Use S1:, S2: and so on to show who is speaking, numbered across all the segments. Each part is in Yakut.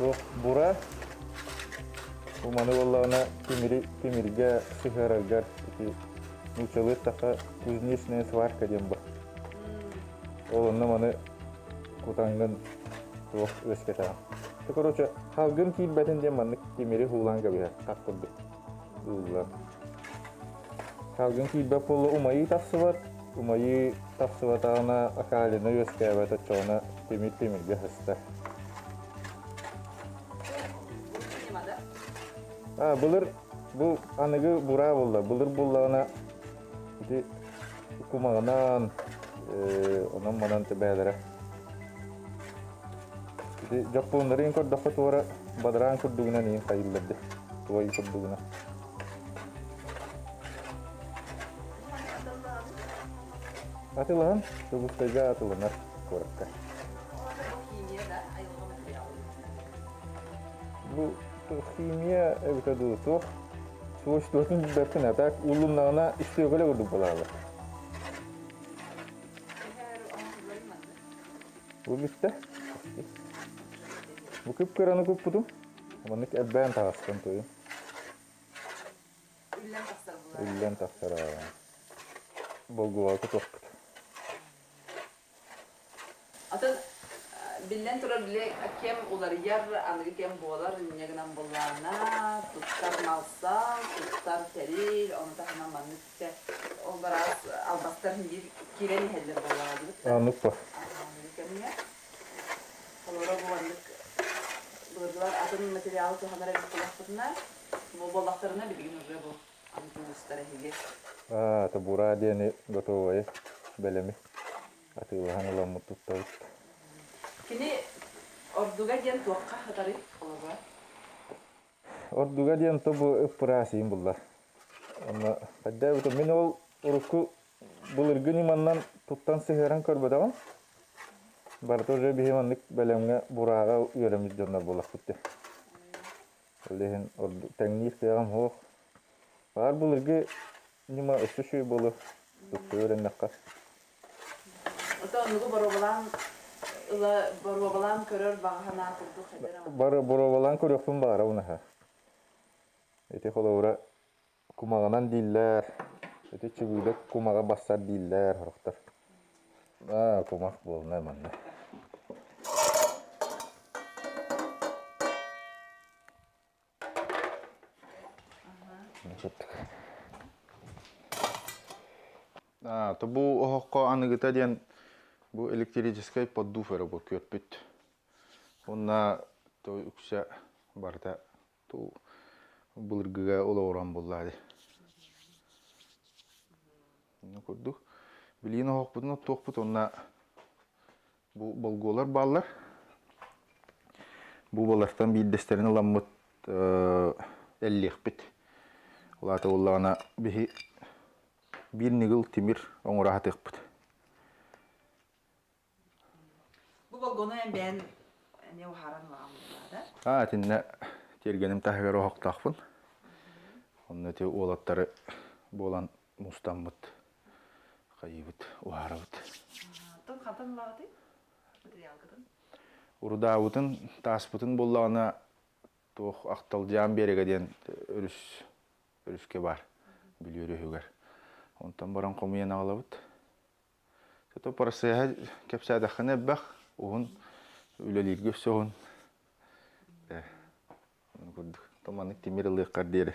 S1: Туох бура бу маны буоллаҕына тимири тимиргэ сыһыараргар ити нууччалыы эттэххэ кузнечная сварка диэн бар. Ол онно маны кутаҥҥын туох үөскэтэҕин. Короче, халгын киирбэтин диэн маннык тимири һуулаан кэбиһэр хах курдук ууллар. Салгын киирбэт буолла умайыы тахсыбат, умайыы тахсыбатаҕына окалина үөскээбэт, оччоҕуна тимир тимиргэ сыстар. А, былыр бу аныгы бураа буолла. Былыр буоллаҕына ити кумаҕынан, онон-манан тэбээлэрэ. Ити дьоппуоннарын көрдөххө туора бадараан курдугунан иин хайыллар дии. Туой курдугунан. Атылаһан, Дьокуускайга атыланар куоракка. Бу химия эбитэ дуу, туох свойствотын билбэппин, а так ууллуннаҕына истиэкэлэ курдук буолаалар. Бу бүттэ. Бу кып-кыраны куппутум. Маннык элбээн таҕыстым туйум.
S2: Үллэн тахсар булар.
S1: Үллэн тахсар Болгуоҕа кутуохпут.
S2: Атын биллэн турар били кэм уларыйар, аныгы кэм буолар, инньэ гынан былаана, туттар мал-сал, туттар тэрил, ону таһынан маннык ол бараас албастар биир киирэн иһэллэр буоллаҕа дибит.
S1: Оннук ба.
S2: Аныгы кэмҥэ Холобура бу маннык былыргылар атын материалы туһанар эбит буоллахпытына, бу буоллахтарына билигин уже бу антуустар эһиги.
S1: Аа, табура диэни готовайы бэлэми атыылаһан ыламмыт туттабыт.
S2: Кини ордуга диэн туохха хатарый холобура?
S1: Ордуга диэн то бу ыппыраасыйын буллар. Онно хайдаа мин ол урукку былыргы ньыманнан туттан сыһыаран көрбөтөҕүм. Барыта уже биһи маннык бэлэмҥэ бурааҕа үөрэммит дьоннор буоллахпыт дии. Ол иһин тэҥниир кыаҕым суох. Баар былыргы ньыма өссө үчүгэй буолуо тутта үөрэннэххэ.
S2: Ото оннугу боруобалаан ыла боруобалаан көрөр баҕа санаа курдук эдэр
S1: Бары боруобалаан көрүөхпүн баҕарабын аһа. Ити холобура Кумаҕынан дииллэр, ити чыбыыда кумаҕа бассар дииллэр сорохтор. Аа, кумах буолна манна.
S3: Аа, то бу оһоххо аныгыта диэн бу электрическэй поддув эрэ бу күөрпүт. Уонна то үксэ барыта былыргыга олоҕуран буллаа дии. Инньэ курдук. Билигин оһохпутун оттуохпут уонна бу болгуолар бааллар. Бу балартан биирдэстэрин ыламмыт эллиэхпит. Ол аата буоллаҕына биһи биир ньыгыл тимир оҥоро сатыахпыт.
S2: Бу болгону эн бэйэн эмиэ уһааран ылаҕын буоллаа да?
S3: Аа, итиннэ тиэргэним таһыгар оһохтоохпун. Онно ити уолаттары буолан мустаммыт, хайыыбыт, уһаарабыт.
S2: Оттон хантан ылаҕытый материалгытын?
S3: Урудаабытын, тааспытын буллаҕына туох Ахталдьаан биэрэгэ диэн өрүс өрүскэ баар Бүлүү өрүһүгэр. Онтон баран хомуйан аҕалабыт. Зато процеһа кэпсээтэххинэ элбэх, уһун үлэлииргэ өссө уһун. Э, курдук. Маннык тимир ылыаххар диэри.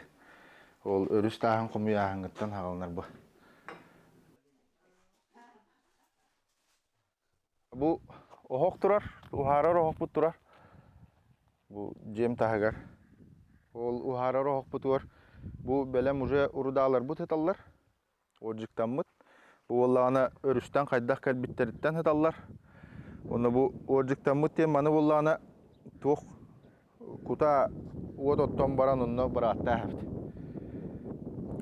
S3: Ол өрүс тааһын хомуйааһыҥҥыттан хааланар бу. Бу оһох турар, уһаарар оһохпут турар. Бу дьиэм таһыгар. Ол уһаарар оһохпутугар бу бэлэм уже урудааларбыт ыталлар. Уордьуктаммыт. Бу буоллаҕына өрүстэн хайдах кэлбиттэриттэн сыталлар. Уонна бу уордьуктаммыт диэн маны буоллаҕына туох кута уот оттон баран онно бырааттаах эбит.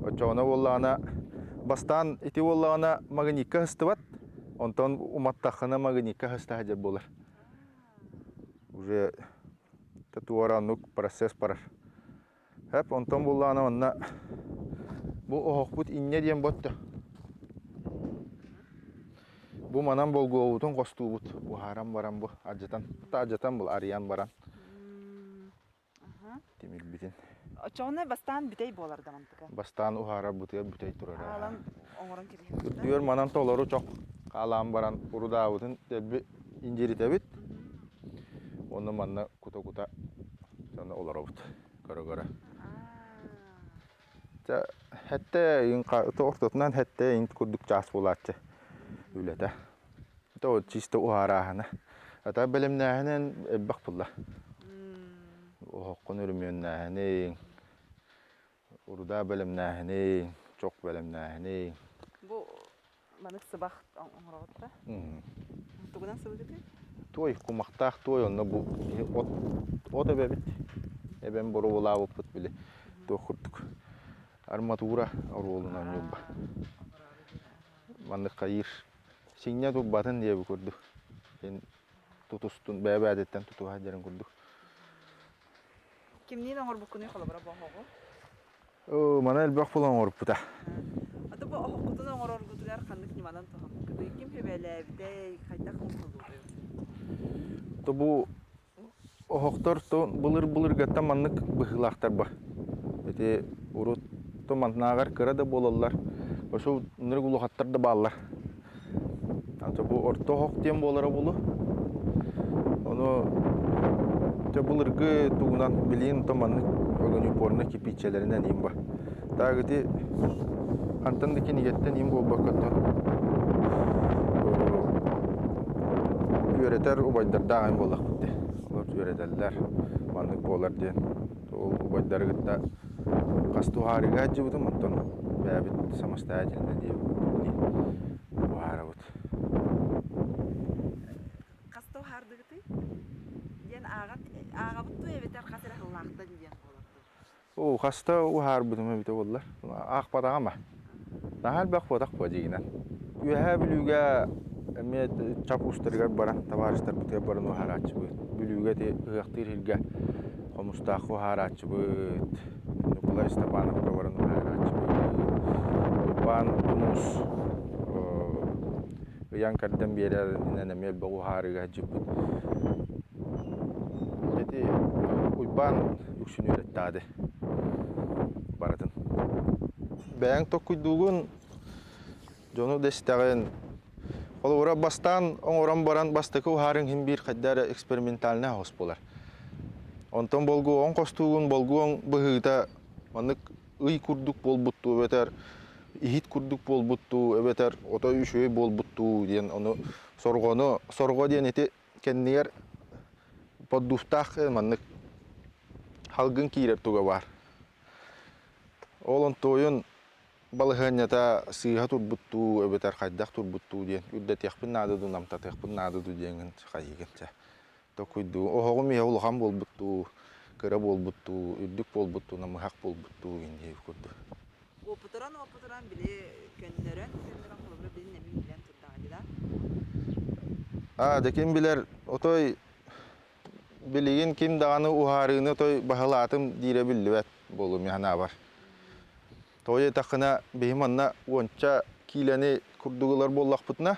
S3: Оччоҕуна буоллаҕына бастаан ити буоллаҕына магнитка сыстыбат, онтон уматтаххына магнитка сыста сылдьар буолар. Уже туора оннук процесс барар. Эп онтон буллаҕына онно бу оһохпут инньэ диэн ботто. Бу манан болгуобутун хостуубут. Уһааран баран бу алдьатан, алдьатан бул арыйан баран.
S1: Тимирбитин.
S2: Оччоҕуна бастаан бүтэй буолар да мантыка.
S1: Бастаан уһаарарбытыгар бүтэй турара.
S2: Хаалан оҥорон кэбиһэбит.
S1: Үрдүгэр манан толору чох хаалаан баран урудаабытын дэлби индиритэбит. Уонна манна кута-кута сонно олоробут көрө-көрө. Чэ, хэттэ ыйын ортотунан хэттэ ыйын курдук чаас буолааччы үлэтэ. То чисто уһаарааһына. Ата бэлэмнээһинэн элбэх булла. Оһоххун өрөмүөннээһиниҥ, урудаа бэлэмнээһиниҥ, чох бэлэмнээһиниҥ.
S2: Бу манык сыбах оҥороҕут да? Тугунан сыбыгытый?
S1: Туой, кумахтаах туой, онно бу от, от эбэбит. Эбэм боруобалаабыппыт били туох курдук арматура оруолунан ньурба. Маннык хайыыр сиҥнэ турбатын диэби курдук. Син тутустун бэйэ-бэйэтиттэн тутуһа дьэрин курдук.
S2: Кимниин оҥорбуккунуй холобура бу оһоҕу?
S1: Оо, маны элбэх буолан оҥорбута.
S2: Аты бу оһоххутун оҥороргутугар ханнык ньыманан туһаммыккытый? Ким сүбэлээбитэй? Хайдах оҥоһуллубутуй?
S1: То бу оһохтор то былыр-былыргаттан маннык быһыылаахтар ба. Ити урут то мантнааҕар кыра да буолаллар. Ошол ынырык улахаттар да бааллар. Ата бу орто оһох диэн буолара буолуо. Ону дьэ былыргы тугунан билигин то маннык огнеупорнай кирпииччэлэринэн иин ба. Так ити хантан да кинигэттэн иин буолбакка үөрэтэр убайдардаах ин буоллахпыт дии. Олор үөрэтэллэр маннык буолар диэн. Ол убайдары кытта хас туһаарыыга сылдьыбытым, оттон бэйэбит самостоятельно диэбит уһаарабыт.
S2: Хаста уһаардыгытый? Диэн ааҕан ааҕабыт дуу эбэтэр хас эрэ сыллаахтан диэн буолар дуу?
S1: Оо, хаста уһаарбытым эбитэ буоллар. Аахпатаҕым а. Наһаа элбэх буотах буо дьиҥинэн. Үөһээ Бүлүүгэ эмиэ чап уустарыгар баран, табаарыстарбытыгар баран уһаарааччыбыт. Бүлүүгэ ити ыһыахтыыр сиргэ Хомустаахха уһаарааччыбыт. Ньукулай Степановка баран уһаарааччыбыт. Уйбаан Тумус ыйан кэрдэн биэрэринэн эмиэ элбэх уһаарыыга сылдьыбыт. Ити Уйбаан үксүн үөрэттээди барытын. Бэйэҥ толкуйдуугун, дьону да истэҕин. Холобура, бастаан оҥорон баран бастакы уһаарыҥ иһин биир хайда эрэ экспериментальнай оһос буолар. Онтон болгуоҕун хостуугун, болгуоҥ быһыыта маннык ый курдук буолбут дуу эбэтэр иһит курдук буолбут дуу эбэтэр отой үчүгэй буолбут дуу диэн ону сорҕону сорҕо диэн ити кэннигэр поддувтаах маннык халгын киирэр туга баар. Ол онтуойун балаһыанньата сыыһа турбут дуу эбэтэр хайдах турбут дуу диэн үрдэтиэхпин наада дуу, намтатыахпын наада дуу диэҥҥин хайыыгын чэ. Токуйдуу. Оһоҕум иһэ улахан буолбут дуу, кыра буолбут дуу, үрдүк буолбут дуу, намыһах буолбут дуу диэн курдук.
S2: Уопутуран уопутуран били көннөрөн көннөрөн холобура били нэмин билэн турдаҕа дии да?
S1: Аа, да ким билэр, отой Билигин ким даҕаны уһаарыыны той баһылаатым диирэ биллибэт буолуо мин санаабар. Тоҕо диэтэххинэ, биһи манна уонча киилэни курдук ылар буоллахпытына,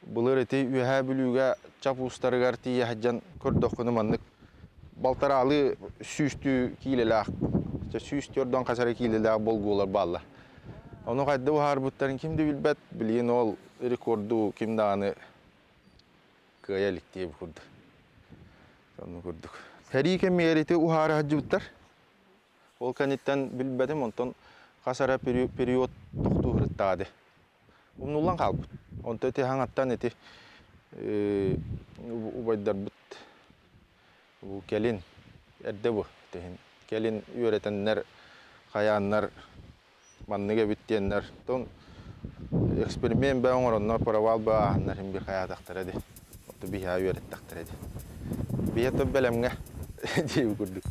S1: былыр ити Үөһээ Бүлүүгэ чап уустарыгар тиийэ сылдьан көрдөххүнэ маннык балтараалыы сүүстүү киилэлээх, 104 хас эрэ киилэлээх болгуолар бааллар. Ону хайдах уһаарбыттарын ким да билбэт, билигин ол рекорду ким даҕаны кыайа илик диэбит курдук. Оннук курдук. Сэрии кэмигэр ити уһаара сылдьыбыттар. Ол кэнниттэн билбэтим, онтон хас эрэ период тохтуу сырыттаҕа дии. Умнуллан хаалбыт. Онто ити хаҥаттан ити убайдарбыт бу кэлин эрдэ бу тиһин кэлин үөрэтэннэр хайааннар маннык эбит диэннэр тон эксперимент бээ оҥороннор провал бээ ааһаннар иһин бир хайаатахтара ди оту биһиэхэ үөрэттэхтэрэ ди биһиэ то бэлэмҥэ диэби курдук.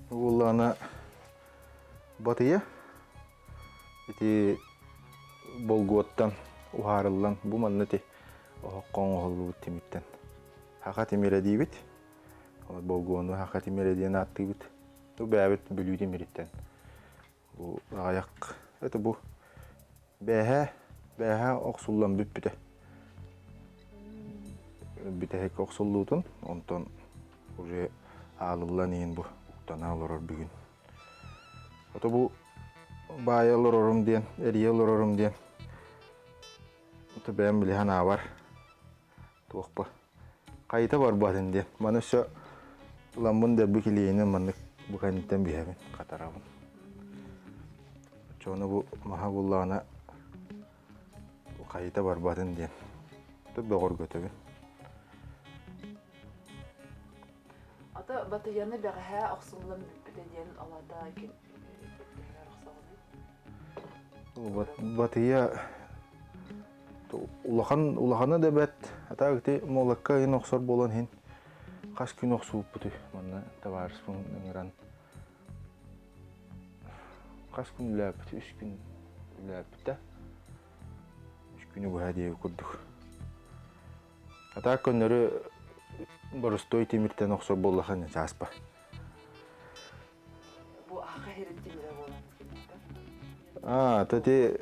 S1: Буоллаҕына батыйа ити болгуоттан уһаарыллан бу манна ити оһоххо оҥоһуллубут тимиртэн Хаха тимирэ диибит. Болгуону хаха тимирэ диэн ааттыыбыт. Бу бэйэбит Бүлүү тимириттэн. Бу аҕыйах это бу бээһэ бээһэ охсуллан бүппүтэ. Бүтэһик охсуллуутун, онтон уже аалыллан иһин бу уктана олорор бүгүн. Ото бу баайа олорорум диэн, эрийэ олорорум диэн ото бэйэм билиһэн аабар туохпа хайыта барбатын диэн. Маны өссө ыламмын дэлби килиэйинэн маннык бу кэнниттэн биһэбин, хатарабын. Оччоҕуна бу маһа буллаҕына хайыта барбатын диэн бөҕөргөтөбүн.
S2: Ата батыйаны бэҕэһээ охсуллан бүппүтэ диэн алата
S1: Батыйа улахан улахана да бэт ата ити молокка ыйын охсор буолан иһин хас күн охсубуппутуй манна табаарыспын ыҥыран хас күн үлээппит үс күн үлээппитэ үс күнү быһа диэби курдук а так көннөрү боростуой тимиртэн охсор буоллаха чааспа
S2: бу аха хирин тимирэ буолан
S1: Аа, тати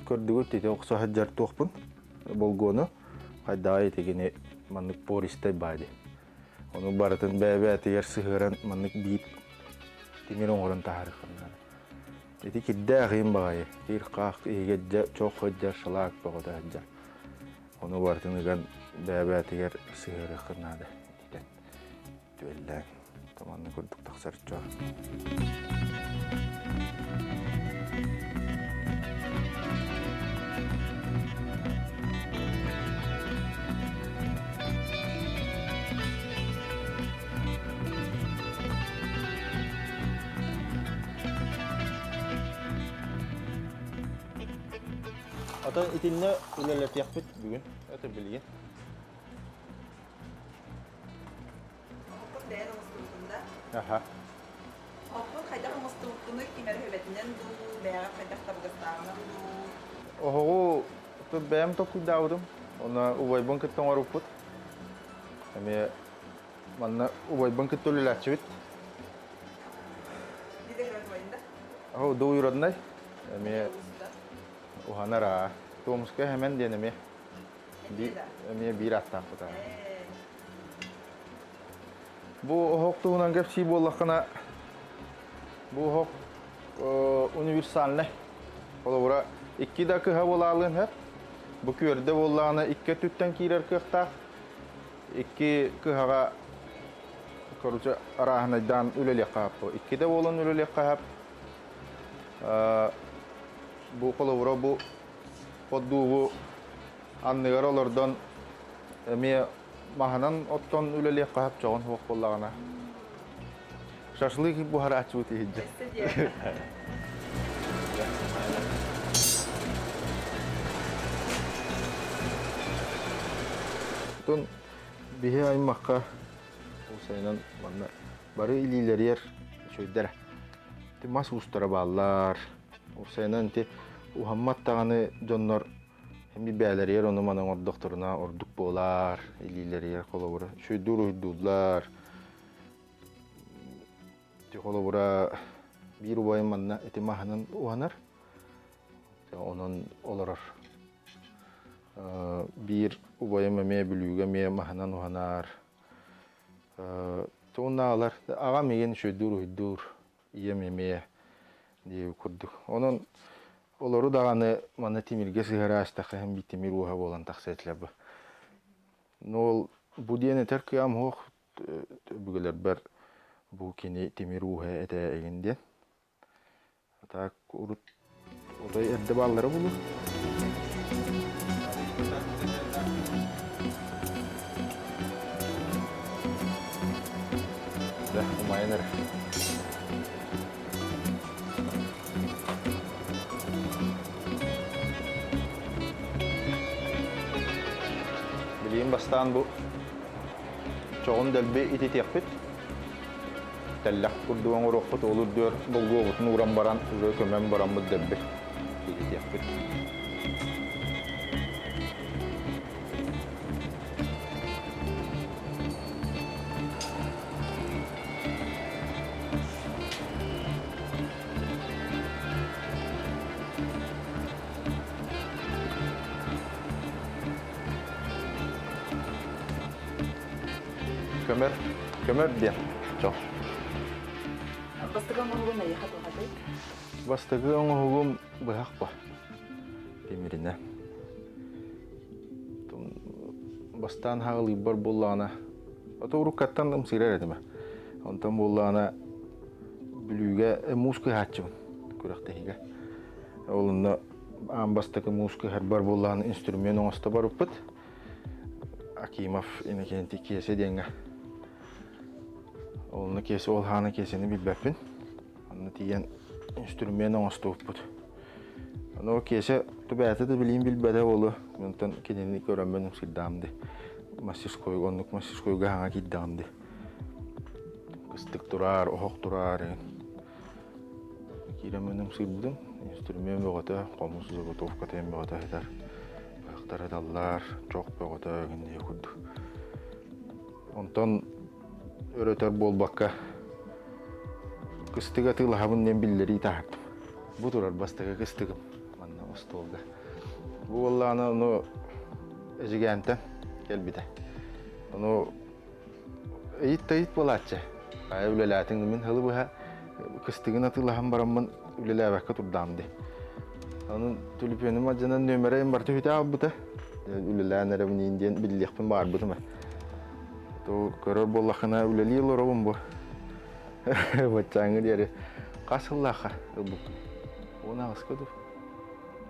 S1: көрдүгүт ити охсо сылдьар туохпун болгуону хайдаҕа итигини маннык пористай бади Ону барытын бэйэ-бэйэтигэр сыһыаран маннык биир тимир оҥорон таһаарыаххын наада. Ити кирдээх иһин баҕайы, кир-хаах иһигэр дьэ чох сылдьар, шалаак бөҕөтө сылдьар. Ону барытын ыган бэйэ-бэйэтигэр сыһыарыаххын наада ититэн түөллээн маннык курдук тахсар чох. Ата итиннэ үлэлэтиэхпит бүгүн. Это билигин.
S2: Оһоххун бэйэн оҥостубутун да?
S1: Аха.
S2: Оһоххун хайдах оҥостубуккунуй? Ким эрэ сүбэтинэн дуу, бэйэҕэр хайдах табыгастааҕынан дуу?
S1: Оһоҕу бэйэм толкуйдаабытым. Онно убайбын кытта оҥорбуппут. Эмиэ манна убайбын кытта үлэлээччибит. Оо, дуйураднай. Эмиэ уһанар аа. Томская Хэмэн диэн эмиэ. Эмиэ биир аттаахпыт аа. Бу оһох туһунан кэпсии буоллаххына, бу оһох универсальнай. Холобура, икки да кыһа буолаалыан сөп. Бу күөрдэ буоллаҕына икки өттүттэн киирэр кыахтаах. Икки кыһаҕа короче арааһынайдаан үлэлиэххэ сөп. Иккитэ буолан үлэлиэххэ сөп. Бу холобура бу поддуубу анныгар олордон эмиэ маһынан оттон үлэлиэххэ сөп чоҕун суох буоллаҕына. Шашлык буһарааччыбыт иһирдьэ. Тун биһи аймахха уусайынан манна бары илиилэригэр үчүгэйдэрэ. Ти мас уустара бааллар. Уусайынан ти уһаммат даҕаны дьоннор Эми бээлэригэр ону-маны оҥордохторуна ордук буолар, илиилэригэр холобура үчүгэйдик уруһуйдууллар. Ити холобура биир убайым манна ити маһынан уһанар, онон олорор. Биир убайым эмиэ Бүлүүгэ эмиэ маһынан уһанар. Тугуннаалар аҕам миигин үчүгэйдик уруһуйдуур, ийэм эмиэ дии курдук. Онон олору даҕаны манна тимиргэ сыһыара астахха иһин биир тимир ууһа буолан тахса этилэр бу. Но ол бу диэн этэр кыам суох өбүгэлэрбэр бу кини тимир ууһа этэ игин диэн. А так урут отой эрдэ бааллара булу. Да, умайан эрэ. Билигин бастаан бу чоҕун дэлби ититиэхпит. Тэллэх курдук оҥоруохпут, ол үрдүгэр болгуобутун ууран баран, уже көмөн бараммыт дэлби ититиэхпит.
S3: Көмөр, көмөр диэн чох.
S2: Бастакы оҥоһугум эйиэхэ туһатай?
S3: Бастакы оҥоһугум быһах ба. Тимиринэ. Бастаан хаҕылыйбар буоллаҕына, ото уруккаттан ымсыырар этим. Онтон буоллаҕына Бүлүүгэ муус кыһааччыбын күрэхтэһиигэ. Ол онно аан бастакы муус кыһарбар буоллаҕына инструмент оҥосто барыппыт. Акимов Иннокентий Киэсэ диэҥҥэ. Онно Киэсэ ол хаана Киэсэни билбэппин. Онно тиийэн инструмент оҥостубуппут. Ону Киэсэ тубээтэ да билиин билбэтэ буолуо. Онтон кинини көрөммүн ымсыырдаам дии. Мастерскойга оннук мастерскойга хаҥа киирдэҕим дии. Кыстык тураар, оһох тураар эҥин. Киирэммин ымсыырбытым. Инструмент бөҕөтө, хомус заготовката бөҕөтө сытар. Быһахтар ыталлар, чох бөҕөтө эҥин диye курдук. Онтон өрөтөр буолбакка кыстык атыылаһабын диэн биллэрии таһаардым. Бу турар бастакы кыстыгым манна остуолга. Бу буоллаҕына ону Эдьигээнтэн кэлбитэ. Ону ыйыт-тайыт буолааччы. Хайа үлэлээтиҥ мин сылы быһа кыстыгын атыылаһан бараммын үлэлээбэккэ турдаам дии. Онон түлүпүөнүм алдьанан нүөмэрэ барыта үтэ аалбыта. Үлэлээн эрэбин диэн биллиэхпин баҕарбытым. То көрөр буоллаххына үлэлии олоробун бу. Баччааҥҥы диэри хас сыллаахха ылбыппын? 18-ка дуу?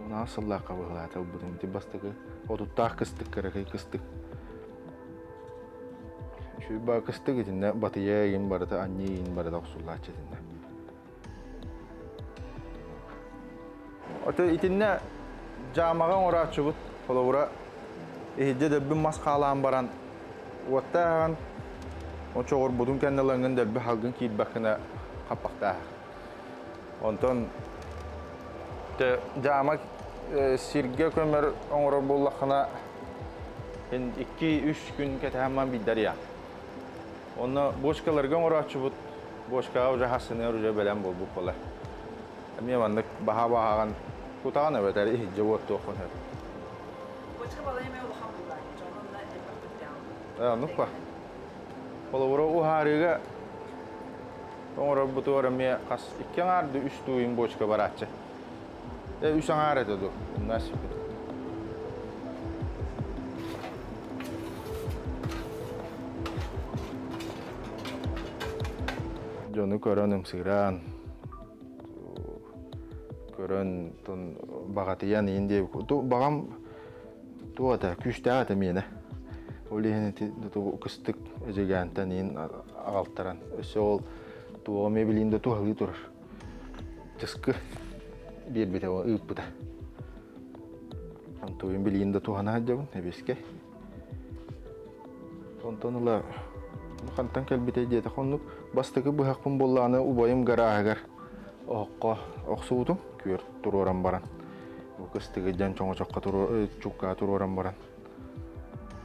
S3: 18 сыллаахха быһылаата ылбытым. Ити бастакы отуттаах кыстык, кыракый кыстык. Үчүгэй кыстык итиннэ батыйа игин барыта анньыы игин барыта охсуллааччы итиннэ. Ото итиннэ дьаамаҕа оҥорооччубут холобура иһирдьэ дөлбүн мас хаалаан баран уоттааһын очоҕурбутун кэннэ ылаҥҥын дөлбү халгын киирбэккинэ хаппахтааһа. Онтон дьаама сиргэ көмөр оҥорор буоллаххына 2-3 күн кэтэһэн биддарья. Онно бочкаларга оҥорооччубут бочкаҕа уже хассыныгар уже бэлэм буолбут буолар. Эмиэ маннык баһа-баһаҕын кутаҕын эбэтэр иһирдьэ уоттуоххун сөп.
S2: Бочка балай эмэ улахан буоллаҕа, дьон онно элбэх түрдээх.
S3: Оннук ба. Холобура уһаарыыга оҥорорбутугар эмиэ хас икки аҥаар да үс тууйун бочка барааччы. Үс аҥаар этэ дуу, умнаас сиппит. Дьону көрөн ымсыыран, көрөн тун баҕатыйан иин диэбит. Баҕам туох этэ, күүстээх этэ миэнэ. Ол иһин ити кыстык Эдьигээнтэн иин аҕалтаран. Өссө ол туоҕа эмиэ билиин да туһалыы турар. Чыскы биэрбитэ, ыыппыта. Онтуйун билиин да туһана сылдьабын, эбиэскэ. Онтон ыла хантан кэлбитэй диэтэх оннук бастакы быһахпын буоллаҕына убайым гарааһыгар оһоххо охсубутум күөрт туруоран баран бу кыстыгы дьон чоҥочоххо чуккаа туруоран баран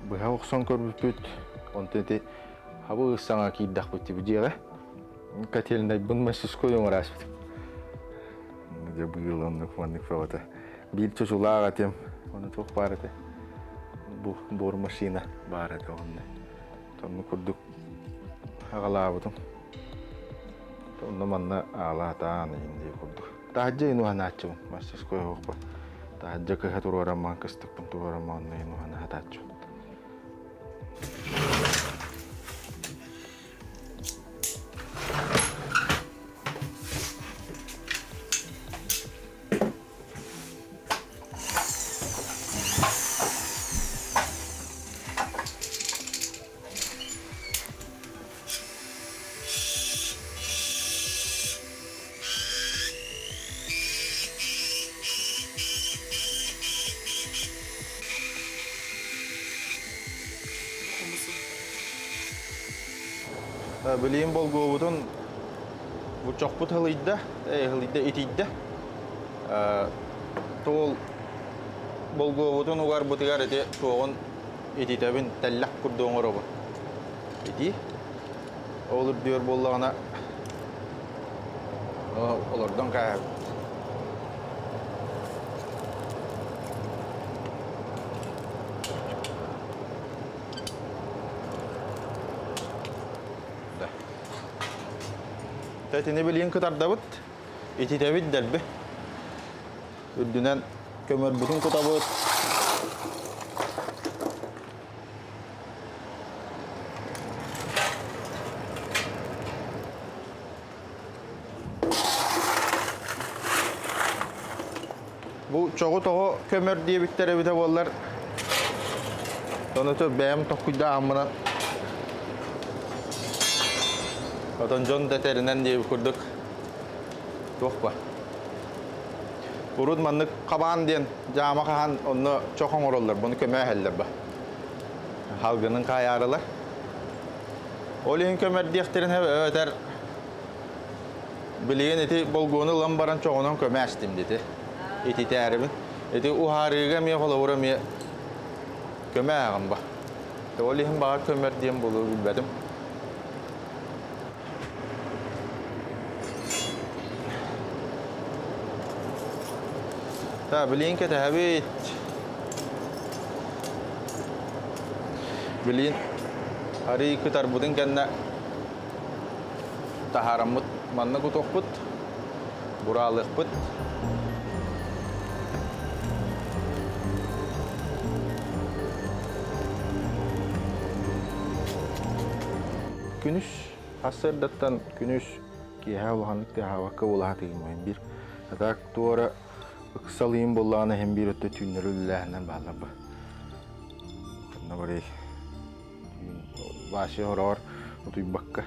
S3: быһа охсон көрбүппүт онтон ити хабы саҥа киирдэхпит бу дьиэҕэ котельнайбын мастерской оҥораспытым дьэ быыл оннук маннык бөҕөтө биир чочулаах этим ону туох баар этэ бу бор машина баар этэ онно оннук курдук аҕалаабытым онно манна аалаатаан иһин дии курдук таһырдьа инуһанааччыбын мастерской оһохпор таһырдьа кыһа туруорамман кыстыкпын туруорамман онно инуһана сатааччыбын. Билигин болгуобутун бу чохпут һылыйда, һылыйда итийдэ. Туол болгуобутун угарбытыгар ити туоҕун ититэбин тэллэх курдук оҥоробун. Итии. Ол үрдүгэр буоллаҕына олордон кааһабыт. Тэтини билигин кытардабыт, ититэбит дэлби. Үрдүнэн көмөрбүтүн кутабыт. Бу чоҕу тоҕо көмөр диэбиттэр эбитэ буоллар, ону бэйэм токкуйдааммынан отон дьон да этэринэн диэбит курдук туох ба. Урут маннык хабаан диэн дьаама хаһан онно чох оҥороллор, буну көмө иһэллэр ба. Халгынын хаайаарылар. Ол иһин көмөр диэхтэрин эбэтэр Билигин ити болгуону ылан баран чоҕунан көмө астым дити. Ититээрибин. Ити уһаарыыга эмиэ холобура эмиэ көмө ааҕым ба. Ол иһин баҕар көмөр диэн буолуо билбэтим. Та билигин кэтэһэбит. Билигин арыы кытарбытын кэннэ Таһаараммыт манна кутуохпут, бураалыахпыт. Күнүс сарсыардаттан күнүс киэһэ улаханнык тыаһаабакка улаатыйым биир. А так туора ыксал ыйым буоллаҕына иһин биир өттө түүннэри үлэлээһиннэр бааллар ба. Онно барый Вася хороҕор утуйбакка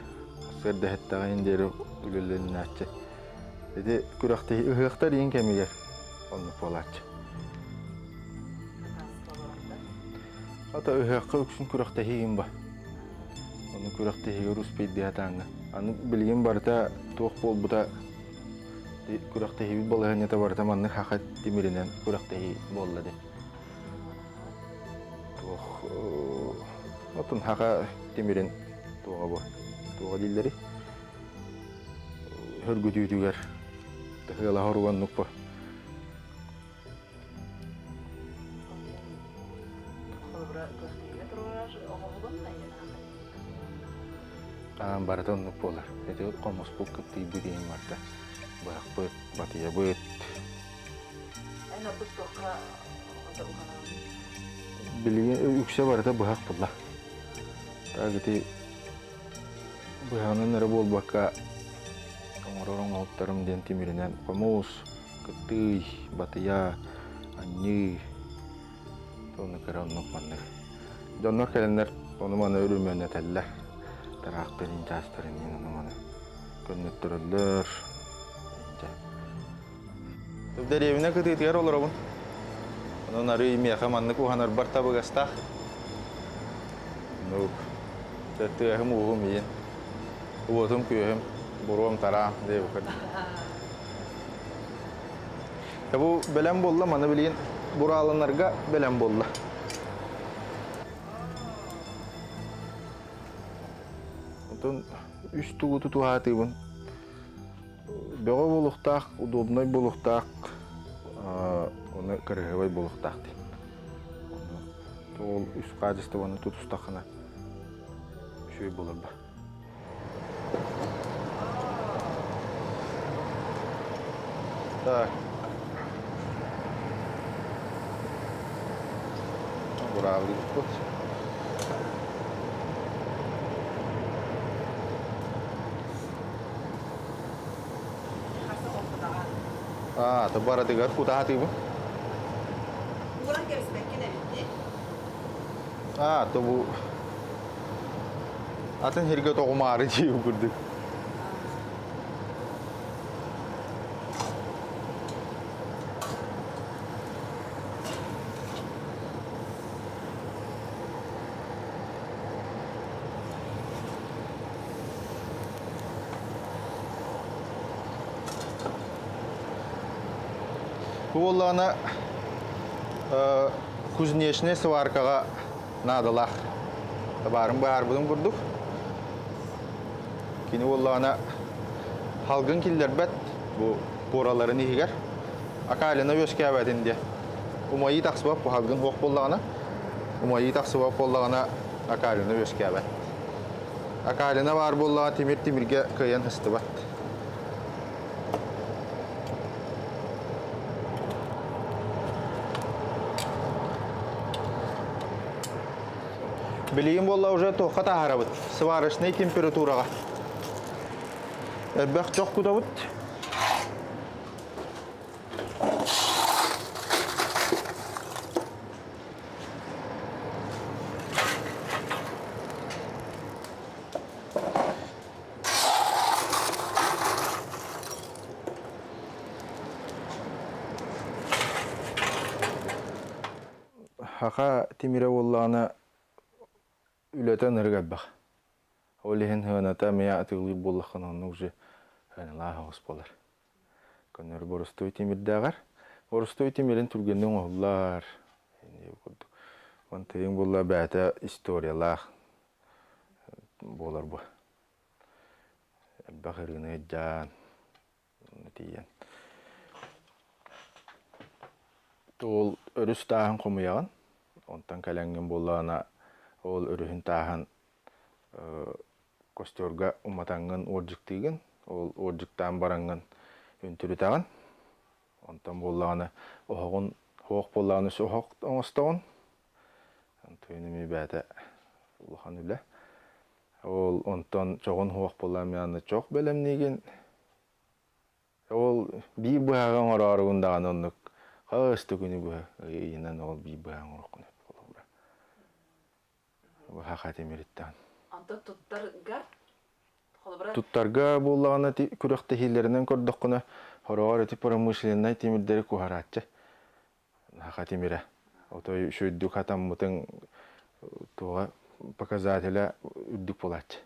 S3: сарсыарда иһиттэҕин диэри үлэлэннээччи. Ити күрэхтэһии ыһыахтар иин кэмигэр оннук буолааччы. Ата ыһыахха үксүн күрэхтэһии ба. Ону күрэхтэһиигэ успейдиһэ тааҥҥа. Аны билигин барыта туох буолбута күрэхтэһиибит балаһыанньата барыта маннык хаха тимиринэн күрэхтэһии буолла дии. Туох отун хаха тимирин туоҕа бу туоҕа дииллэрий хөргүтүүтүгэр тыһыалаһа оругоннук бу барыта оннук буолар. Ити хомуспут кыттыйбыт иһин барыта быһахпыт, батыйабыт.
S2: Эн ордук туохха уһанаҕын?
S3: Билигин үксэ барыта быһах булла. Так ити быһаҕынан эрэ буолбакка оҥорор оҥоһуктарым диэн тимиринэн хомус, кыттый, батыйа, анньыы, оннук эрэ оннук маннык. Дьоннор кэлэннэр ону-маны өрүмүөннэтэллэр. Тараахтарын, чаастарын иһин ону-маны көннөттөрөллөр. Дэриэбинэ кытыытыгар олоробун. Онон арыый миэхэ маннык уһанарбар табыгастаах. Оннук. Тыаһым-ууһум иин. Уотум-күөһүм, буруом-тараам диэбиккин. Бу бэлэм буолла, маны билигин бурааланарга бэлэм буолла. Онтон үс тугу тутуһаатыыбын. Бөҕө буолуохтаах, удобнай буолуохтаах, уонна кыраһыабай буолуохтаах дии. Ол үс хаачыстыбаны тутустаххына үчүгэй буолар ба. Так. Бураалыыбыт. Аа, баратыгар кутаатыыбын.
S2: Ууран кэбиспэккин эбит дии.
S3: Аа, то бу атын сиргэ тоҕумаары дии курдук. Бу буоллаҕына кузнечнай сваркаҕа наадалаах табаарын быһаарбытым курдук. Кини буоллаҕына халгын киллэрбэт бу пуораларын иһигэр акалина үөскээбэтин диye. Умайыы тахсыбат бу халгын суох буоллаҕына, умайыы тахсыбат буоллаҕына акалина үөскээбэт. Акалина баар буоллаҕына тимир тимиргэ кыайан сыстыбат. Билигин буолла уже туохха таһаарабыт? Сварочнай температураҕа. Элбэх чох кутабыт. Хаха тимирэ буоллаҕына үлэтэ ынырык элбэх. Ол иһин сыаната эмиэ атыылыыр буоллаххына онно уже сыаналаах оҕус буолар. Көннөрү боростуой тимирдээҕэр боростуой тимирин түргэнник оҥоһуллар курдук. Онтуйуҥ буолла бэйэтэ историялаах буолар бу. Элбэх ырыаны ыйдаан тиийэн. Ол өрүс тааһын хомуйаҕын, онтон кэлэҥҥин буоллаҕына ол өрүһүн тааһын костерга уматаҥҥын уордьуктыыгын, ол уордьуктаан бараҥҥын үнтүрүтэҕин, онтон буоллаҕына оһоҕун оһох буоллаҕына оһох оҥостоҕун, онтон эмиэ бэйэтэ улахан үлэ. Ол онтон чоҕун оһох буоллаҕына аны чох бэлэмниигин. Ол биир быһаҕы оҥорооругун даҕаны оннук хас да күнү быһа ыйынан ол биир быһаҕы оҥоруоххун сөп холобура. Быһаха тимириттэн.
S2: Онтон туттарга холобура
S3: Туттарга буоллаҕына күрэхтэһиилэринэн көрдөххүнэ хороҕор ити промышленнай тимирдэри куһарааччы. Саха тимирэ. Отой үчүгэйдик хатаммытыҥ туоҕа показателя үрдүк буолааччы.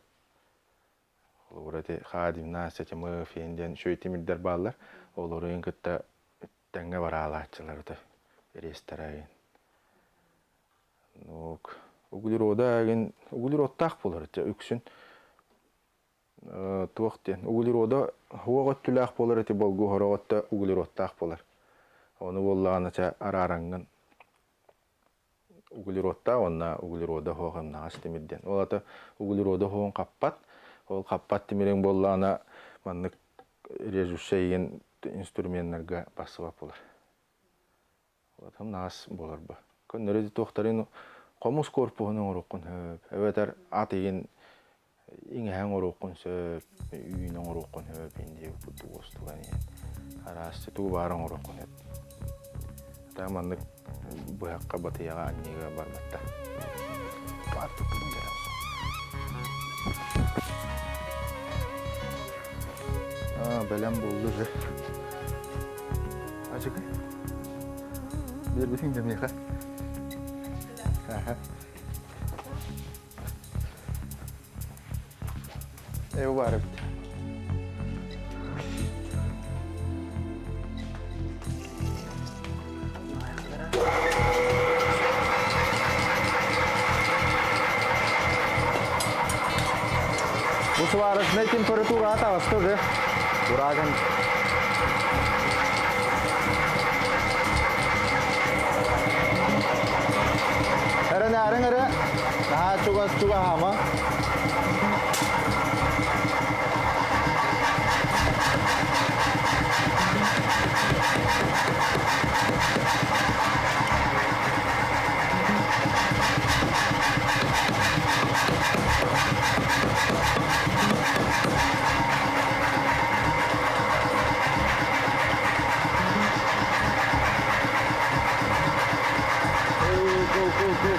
S3: Холобура ити Хадимна, Сатимы, Фен диэн үчүгэй тимирдэр бааллар. Олору кытта тэҥҥэ бараалааччылар отой ресторан. Нук углерода эгин углеродтаах буолар үксүн туох диэн углерода уох өттүлээх буолар ити болгу сорох өттө углеродтаах буолар. Ону буоллаҕына чэ араараҥҥын углеродтаах уонна углерода суох ымнаҕас тимир диэн. Ол ата углерода суоҕун хаппат. Ол хаппат тимириҥ буоллаҕына маннык режущай инструменнарга барсыбат буолар. Ымнаҕас буолар бу. Көннөрү туохтарын хомус корпуһун оҥоруоххун сөп, эбэтэр ат игин иҥэһэ оҥоруоххун сөп, үүн оҥоруоххун сөп диэн курдук уостуган иһэн араас тугу баара оҥоруоххун сөп. Ата маннык быһахха батыйаҕа анньыыга барбаттар. Бэлэм буолла уже. Ачыкы. Биэрбитиҥ да миэхэ. Эу баар эбит. Бу сварочнай температура таҕыста уже. Ураган. Эрэнээриҥ эрэ. Наһаа чугас чугаһаама. Go, go, go.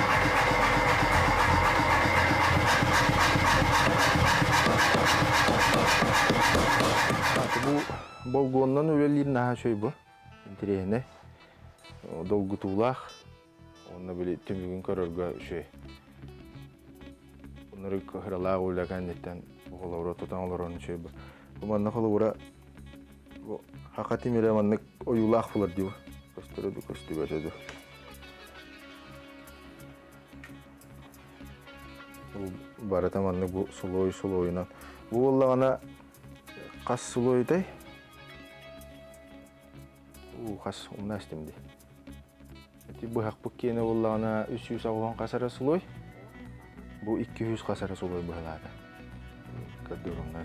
S3: Бу болгуоннан үлэлиир наһаа үчүгэй бу. Интэриэһинэй, долгутуулаах. Уонна били түмүгүн көрөргө үчүгэй. Оннору кыһыралаах үлэ кэнниттэн холобура тутан олорон үчүгэй бу. Бу манна холобура бу хака тимирэ маннык ойуулаах булар дии. Көстөрө ду көстүбэтэ ду. Бу барыта маннык бу сулуой сулуойунан. Бу буоллаҕына хас сулуойутай? Уу хас умна истим дии. Ити быһахпыт киэнэ буоллаҕына 380 хас эрэ сулуой. Бу 200 хас эрэ сулуой быһалаата. Көрдөрүҥҥэ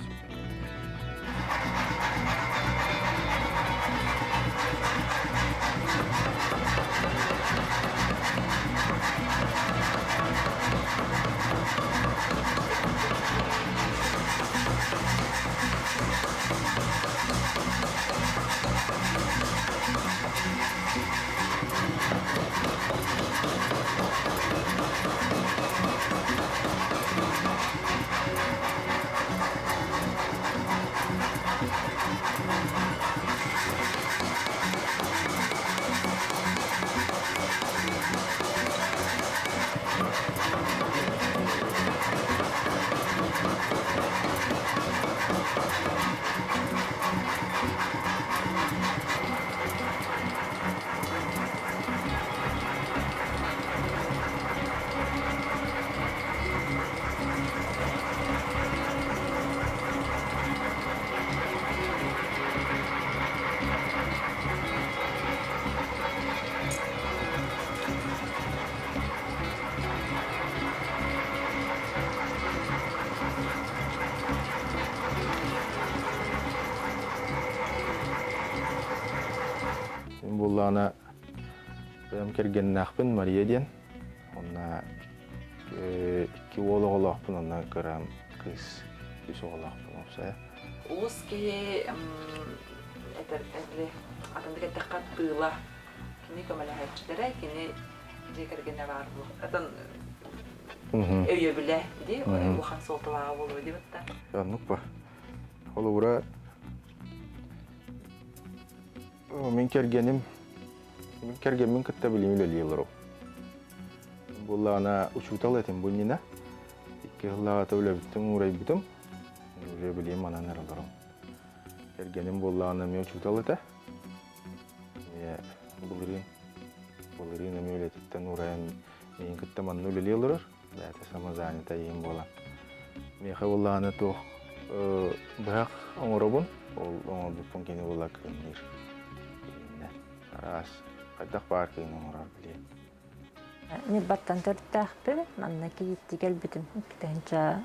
S1: Буоллаҕына бэйэм кэргэннээхпин Мария диэн. Онно икки уол оҕолоохпун, онно кыра кыыс үс оҕолоохпун уопсайа.
S2: Уус киһи этэр атыннык эттэххэ тыыла кини көмөлөһөөччүлэрэ, кини дьиэ кэргэнэ баар буолуо. Атын өйөбүлэ дии улахан суолталааҕа буолуо дии батта.
S1: Оннук ба. Холобура мин кэргэним мин кэргэммин кытта билим үлэлии олору. Буоллаҕына учуутал этим бу иннинэ. Икки сыллааҕыта үлэбиттэн уурайбытым. Уже билим манан эрэ олорум. Кэргэним буоллаҕына эмиэ учуутал этэ. Эмиэ былырыын былырыын эмиэ үлэтиттэн уурайан миигин кытта манна үлэлии олорор. Бэйэтэ самозанятый ийэм буолан. Миэхэ буоллаҕына туох быһах оҥоробун, ол оҥорбуппун кини буола кыынныыр. Итиннэ араас хайдах баар кыын оҥорор билиэн.
S4: Ньурбаттан төрүттээхпин, манна кийиитти кэлбитим 2013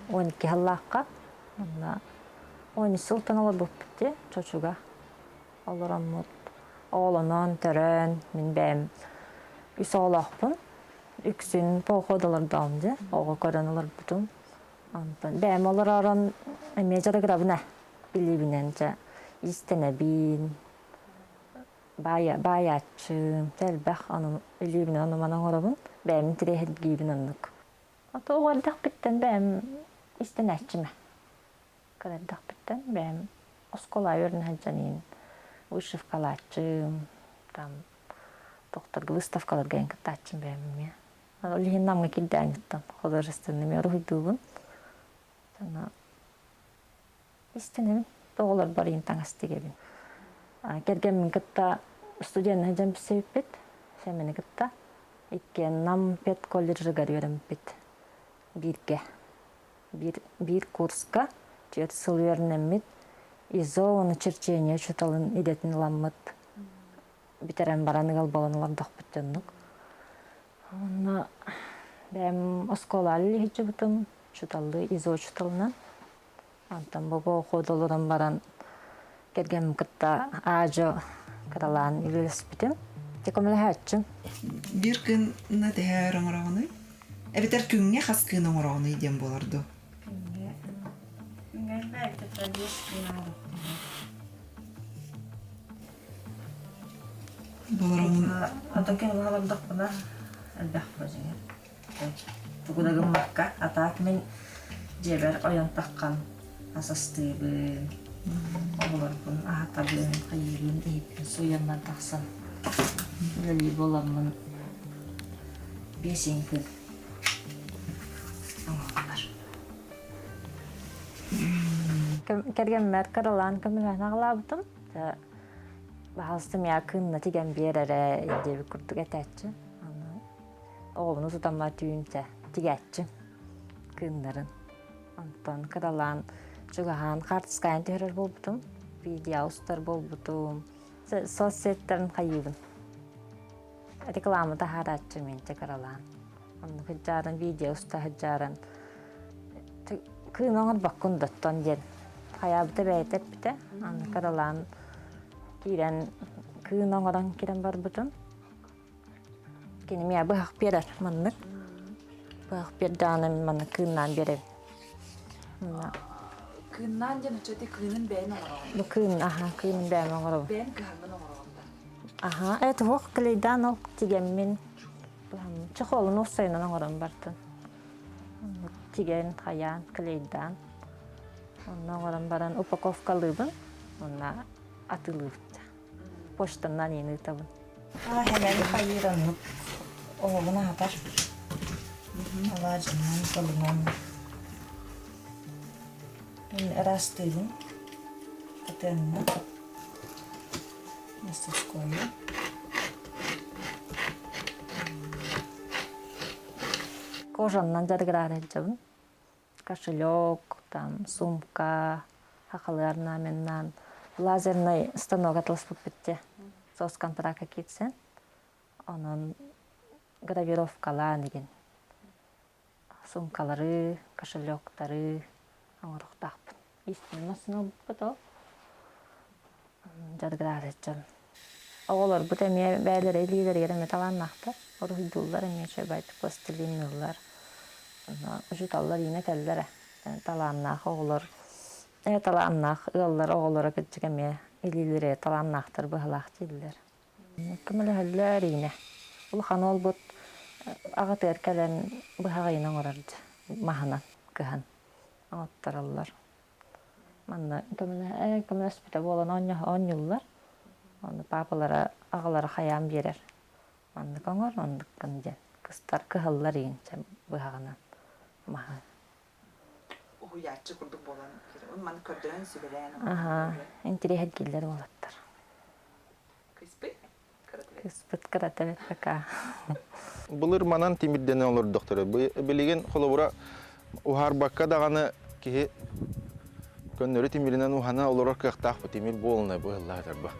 S4: 12 сыллаахха. Манна 13 сылтан олорбуппут дии, Чочуга. Олороммут оҕолонон, төрөөн, мин бэйэм үс оҕолоохпун. Үксүн поход олордоҕум дьэ, оҕо көрөн олорбутум. Онтон бэйэм олоророн эмиэ дьарыгырабын ээ, илиибинэн дьэ иистэнэбин, баайааччым, элбэх ону илиибинэн ону-маны оҥоробун, бэйэм интэриэһиргиибин оннук. Ото оҕо эрдэхпиттэн бэйэм иистэнээччим ээ. Кыра эрдэхпиттэн бэйэм оскуола үөрэнэ сылдьан иһин вышивкалааччым, там тохторго выставкаларга иһин кыттааччым бэйэм эмиэ. Ол иһин Намҥа киирдээнниттэн художественный эмиэ уруһуйдуубун. Сана истэнэбин, оҕолорбор иһин таҥас тигэбин. Кэргэммин кытта студенна сылдьан билсибиппит, Сэмэни кытта. Иккиэн Нам педколледжыгар үөрэммиппит бииргэ. Биир, биир курска түөрт сыл үөрэнэммит, ИЗО уонна черчение учууталын идэтин ыламмыт, бүтэрэн баран ыал буолан олордохпут дьоннук. Онно бэйэм оскуолаҕа үлэлии сылдьыбытым, учууталлыы ИЗО учууталынан. Онтон бу поход олорон баран кэргэммин кытта аа-дьуо кыралаан үлэлэспитим. Дьэ көмөлөһөөччүм.
S5: Биир кынна тэһээр оҥороҕунуй? Эбэтэр күҥҥэ хас кыын оҥороҕунуй диэн буолар дуу?
S4: Күҥҥэ күҥҥэ элбээбитэ биэс кыын
S5: Болороҥун
S4: Ото ким олордохпуна элбэх дьиҥэр. Тугу да гыммакка, а так мин дьиэбэр ойон таххан ас астыыбын, оҕолорбун аһатабын, хайыыбын, иһиппин сууйаннар тахсан үлэлиир буоламмын биэс күн оҥоһуллар. Кэргэммэр кыралаан көмөлөһөн аҕалаабытым. Баһаалыста миэхэ кыынна тигэн биэр эрэ диэбит курдук этээччи. Оҕобуну тутаммар түүн чэ тигээччи кыыннарын. Онтон кыралаан чугаһаан хаартыскаҕа түһэрэр буолбутум, видео устар буолбутум, соцсеттэрин хайыыбын. Реклама таһаарааччы мин чэ кыралаан. Онно сылдьааран видео уста сылдьааран кыын оҥорбоккун доттон диэн хайаабыта бэйэтэ эппитэ. Аны кыралаан киирэн кыын оҥорон киирэн барбытым. Кини миэхэ быһах биэрэр маннык. Быһах биэрдэҕинэ мин маннык кыыннаан биэрэбин.
S2: Кыыннаан диэн оччоти кыынын бэйэн оҥороҕун.
S4: Бу кыын, аха, кыынын бэйэм оҥоробун.
S2: Бэйэн кыһаҥҥын оҥороҕун да?
S4: Аха, это туох клейдаан ол тигэммин чехолун уопсайынан оҥорон бартын. Тигэн, хайаан, клейдаан. Онно оҥорон баран упаковкалыыбын, уонна атыылыыбын. Почтанан иин ыытабын.
S6: Хэмэн хайыыр оннук оҕобун аһатар. Алаадьынан, тылынан. Мин ыраастыыбын. Хатыанна. Мастерскойу.
S4: Кожаннан дьарыгыраары сылдьабын. Кошелек, там, сумка, хахалы орнаменнаан лазерный станок атыласпыппыт дьэ. Соцконтракка киирсэн. Онон гравировкалаан игин суумкалары, кошелектары оҥоруохтаахпын. Истин массыына ылбыппыт ол. Дьарыгыраары дьон. Оҕолорбут эмиэ бэйэлэрэ илиилэригэр эмиэ талааннаахтар. Уруһуйдууллар эмиэ үчүгэйдик пластилинныыллар. Учууталлар иинэ этэллэр ээ. Талааннаах оҕолор, ээ талааннаах ыаллар оҕолоро кырдьык эмиэ илиилэрэ талааннаахтар быһалаах дииллэр. Көмөлөһөллөр иинэ. Улахан уолбут аҕатыгар кэлэн быһаҕыйын оҥорор маһынан кыһан оҥоттороллор. Манна көмөлөспүтэ буолан оонньууллар. Ону паапалара, аҕалара хайаан биэрэр. Маннык оҥор, оннуккун диэн. Кыстар кыһаллар иин быһаҕынан маһы.
S5: Уһуйааччы курдук буолан, маны көрдөрөн сүбэлээн.
S4: Аха, интириэһиргииллэр уолаттар.
S5: Кыспыт кырата
S4: Кыспыт кырата бэрт пока.
S3: Былыр манан тимирдэнэн олордохторо. Билигин холобура уһаарбакка даҕаны киһи көннөрү тимиринэн уһана олорор кыахтаах бу тимир буолунай быһыллаатарба.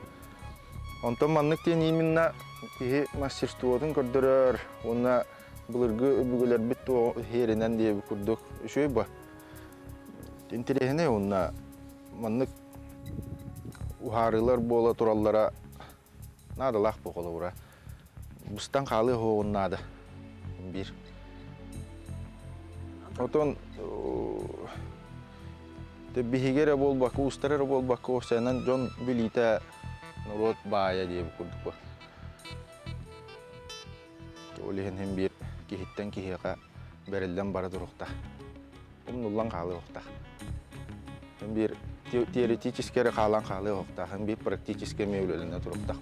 S3: Онтон маннык диэн именно киһи мастерствотун көрдөрөр уонна былыргы өбүгэлэрбит иһэринэн диэбит курдук үчүгэй ба. Интэриэһинэй уонна маннык уһаарыылар буола тураллара наадалаах бу холобура. Быстан хаалыы оһоҕун наада. Биир. Отон биһиги эрэ буолбакка, уустар эрэ буолбакка, уопсайынан дьон билиитэ норуот баайа диэбит курдук. Ол иһин син биир киһиттэн киһиэхэ бэриллэн бара туруохтаах. Умнуллан хаалыахтаах. Син биир теоретически эрэ хаалан хаалыахтаах, син биир практически эмиэ үлэлэнэ туруохтаах.